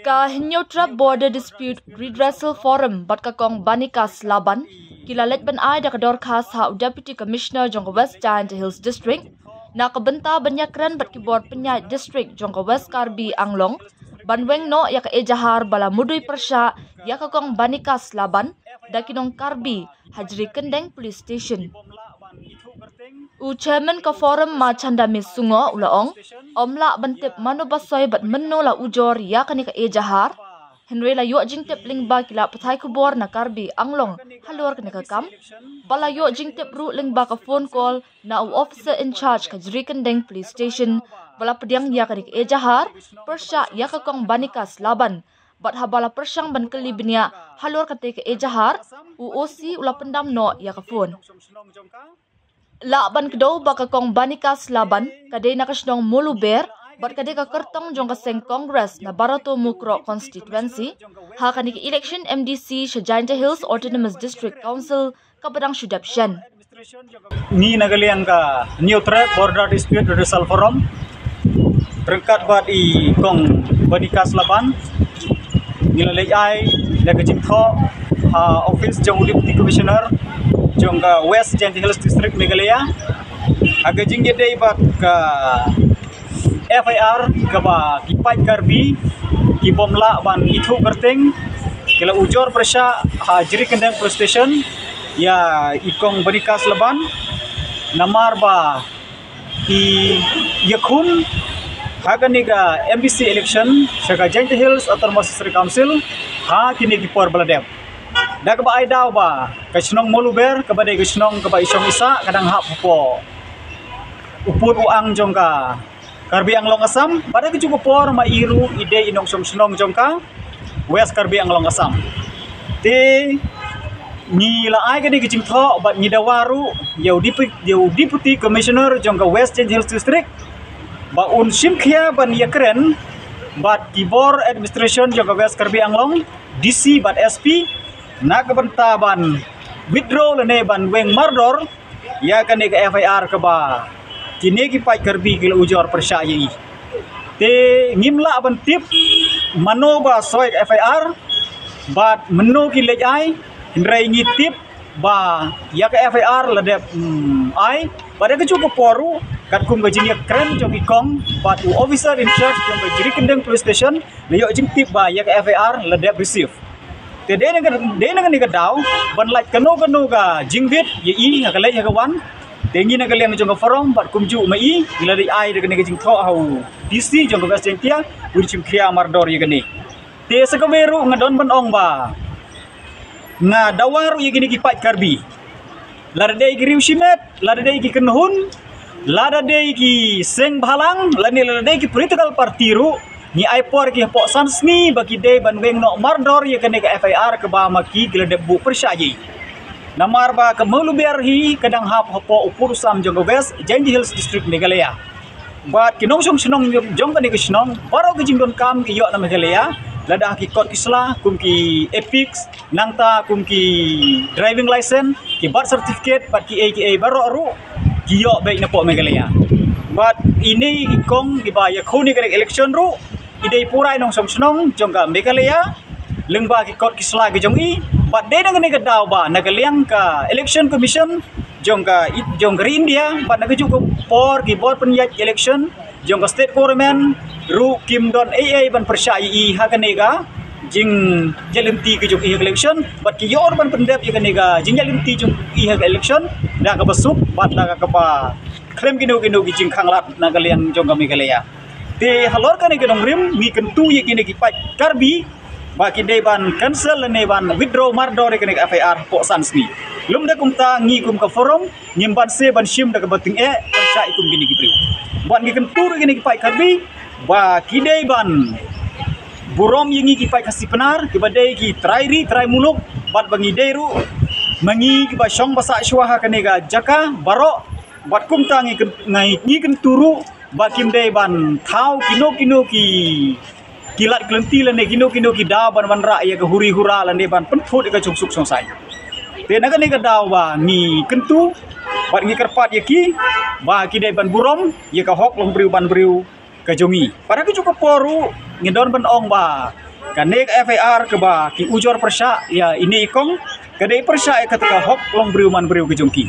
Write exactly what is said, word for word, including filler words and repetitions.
Ka Hynñiewtrep Border Dispute Redressal Forum bad ka Kong Banikas Laban ki la leit ban ai da ka dorkhas ha u Deputy Commissioner jong ka West Jaintia Hills District na ka bynta ban ïakren bad ki bor pynïaid district jong ka West Karbi Anglong ban weng noh ïa ka ejahar ba la mudui pyrshah ïa ka Kong Banikas Laban da ki nong Karbi ha Jrikyndeng Police Station. U Chairman ka Forum, Ma Chandame Sungoh, u la ong, ym lah ban tip mano ba soi bad mynno la ujor ïa kane ka ejahar. Hynrei la ïoh jingtip lyngba ki lad pathai khubor na Karbi Anglong halor kane ka kam. Ba la ïoh jingtip ruh lyngba ka phone call na u officer in charge ka Jrikyndeng Police Station ba la pdiang ïa kane ka ejahar pyrshah ïa ka Kong Banikas Laban. Bad haba la pyrshang ban kylli bniah halor kata ka ejahar, u O C u la pyndam noh ïa ka phone. Lah ban kdew ba ka Kong Banikas Laban ka dei na ka shnong Moluber bad ka dei ka kyrtong jong ka seng Congress na Barato Mukroh Constituency ha kane ka election M D C sha Jaintia Hills Autonomous District Council kaba dang shu dep shen. Ngi na ka liang ka Hynñiewtrep Border Dispute Redressal Forum ryngkat bad i Kong Banikas Laban, ngi la leit ai da ka jingthoh ha office jong u Deputy Commissioner jong ka West Jaintia Hills District, Meghalaya, ha ka jingïadei bad ka F I R kaba ki paid Karbi ki bym lah ban ithuh kyrteng ki la ujor pyrshah ha Jrikyndeng Police Station ïa i Kong Banikas Laban namar ba i ïakhun ha kane ka M D C election sha ka Jaintia Hills Autonomous District Council ha kine ki por ba la dep. Da kaba ai daw ba ka shnong Moluber kaba dei ka shnong kaba i shong i sah ka dang hap hapoh u pud u ang jong ka Karbi Anglong Assam, bad ha kajuh ka por ma i ruh i dei i nongshong shnong jong ka West Karbi Anglong Assam. Te ngi la ai kane ka jingthoh bad ngi dawa ruh ïa u Deputy, ïa u Deputy Commissioner jong ka West Jaintia Hills District ba un shim khia ban ïakren bad ki bor administration jong ka West Karbi Anglong, D C bad S P, na ka bynta ban withdraw lane ban weng mardor ïa kane ka F I R kaba kine ki paid Karbi ki la ujor pyrshah ïa i. Te ngim lah ban tip mano ba soi ka F I R bad mano ki leit ai, hynrei ngi tip ba ïa ka F I R la dep, mm, ai. Bad ha kajuh ka por ruh katkum ka jingïakren jong i Kong bad u officer in charge jong ka Jrikyndeng Police Station la ïoh jingtip ba ïa ka F I R la dep receive. Te dei na ka, dei na kane ka daw ban lait kano kano ka jingbit ïa i ha ka leit ha ka wan. Te ngi na ka liang jong ka Forum bad kumjuh ma i ngi la dei ai da kane ka jingthoh ha u D C jong ka West Jaintia, un shim khia mardor ïa kane. Te sa kawei ruh nga don ban ong ba nga dawa ruh ïa kine ki paid Karbi, lada dei ki riew shimet, lada dei ki kynhun, lada dei ki seng bhalang, lane lada dei ki political party ruh, ngi ai por ki hapoh san sngi ba ki dei ban weng noh mardor ïa kane ka F I R kaba ma ki ki la dep buh pyrshah ïa i. Namar ba ka Moluber hi ka dang hap hapoh u pud u sam jong ka West Jaintia Hills District, Meghalaya. Bad ki nongshong shnong jong kane ka shnong baroh ka jingdonkam ki ïoh na Meghalaya, lada ki kot ki sla kum ki EPIC, nangta kum ki driving license, ki birth certificate bad kiei kiei baroh ruh ki ïoh beit napoh Meghalaya. Bad ine i Kong iba ïakhun ïa ka election ruh i dei pura i nongshong shnong jong ka Meghalaya lyngba ki kot ki sla ki jong i. Bad dei na kane ka daw ba na ka liang ka Election Commission jong ka, jong ka ri India bad na kajuh ka por ki bor pynïaid election jong ka state government ruh kim don ei ei ban pyrshah ïa i ha kane ka jingïaid lynti ka jong i ha ka election. Bad ki ïoh ban pyndep ïa kane ka jingïaid lynti jong i ha ka election da kaba suk bad da kaba khlem kino kino ki jingkhanglad na ka liang jong ka Meghalaya. Te halor kane ka nongrim ngi kyntu ïa kine ki paid Karbi ba ki dei ban cancel lane ban withdraw mardor ïa kane ka F I R hapoh san sngi. Lymda kumta ngi kum ka Forum ngim banse ban shim da kaba tyngeh pyrshah ïa kum kine ki briew. Bad ngi kyntu ruh ïa kine ki paid Karbi ba ki dei ban burom ïa ngi ki paid Khasi Pnar kiba dei ki trai ri trai muluk bad ba ngi dei ruh ma ngi kiba shong ba sah shuwa ha kane ka jaka baroh. Bad kumta ngi kyn-, ngi, ngi kyntu ruh ba kim dei ban thaw kino kino ki, ki lad ki lynti lane kino kino ki daw ban wanrah ïa ka huri hura lane ban pynthut ïa ka jingsuk jingsaiñ. Te na kane ka daw ba ngi kyntu bad ngi kyrpad ïa ki ba ki dei ban burom ïa ka hok long briew ban briew ka jong ngi. Para ka jong ka por ruh ngi don ban ong ba kane ka F I R kaba ki ujor pyrshah ïa ine i kong ka dei pyrshah ïa kata ka hok long briew man briew ka jong ki.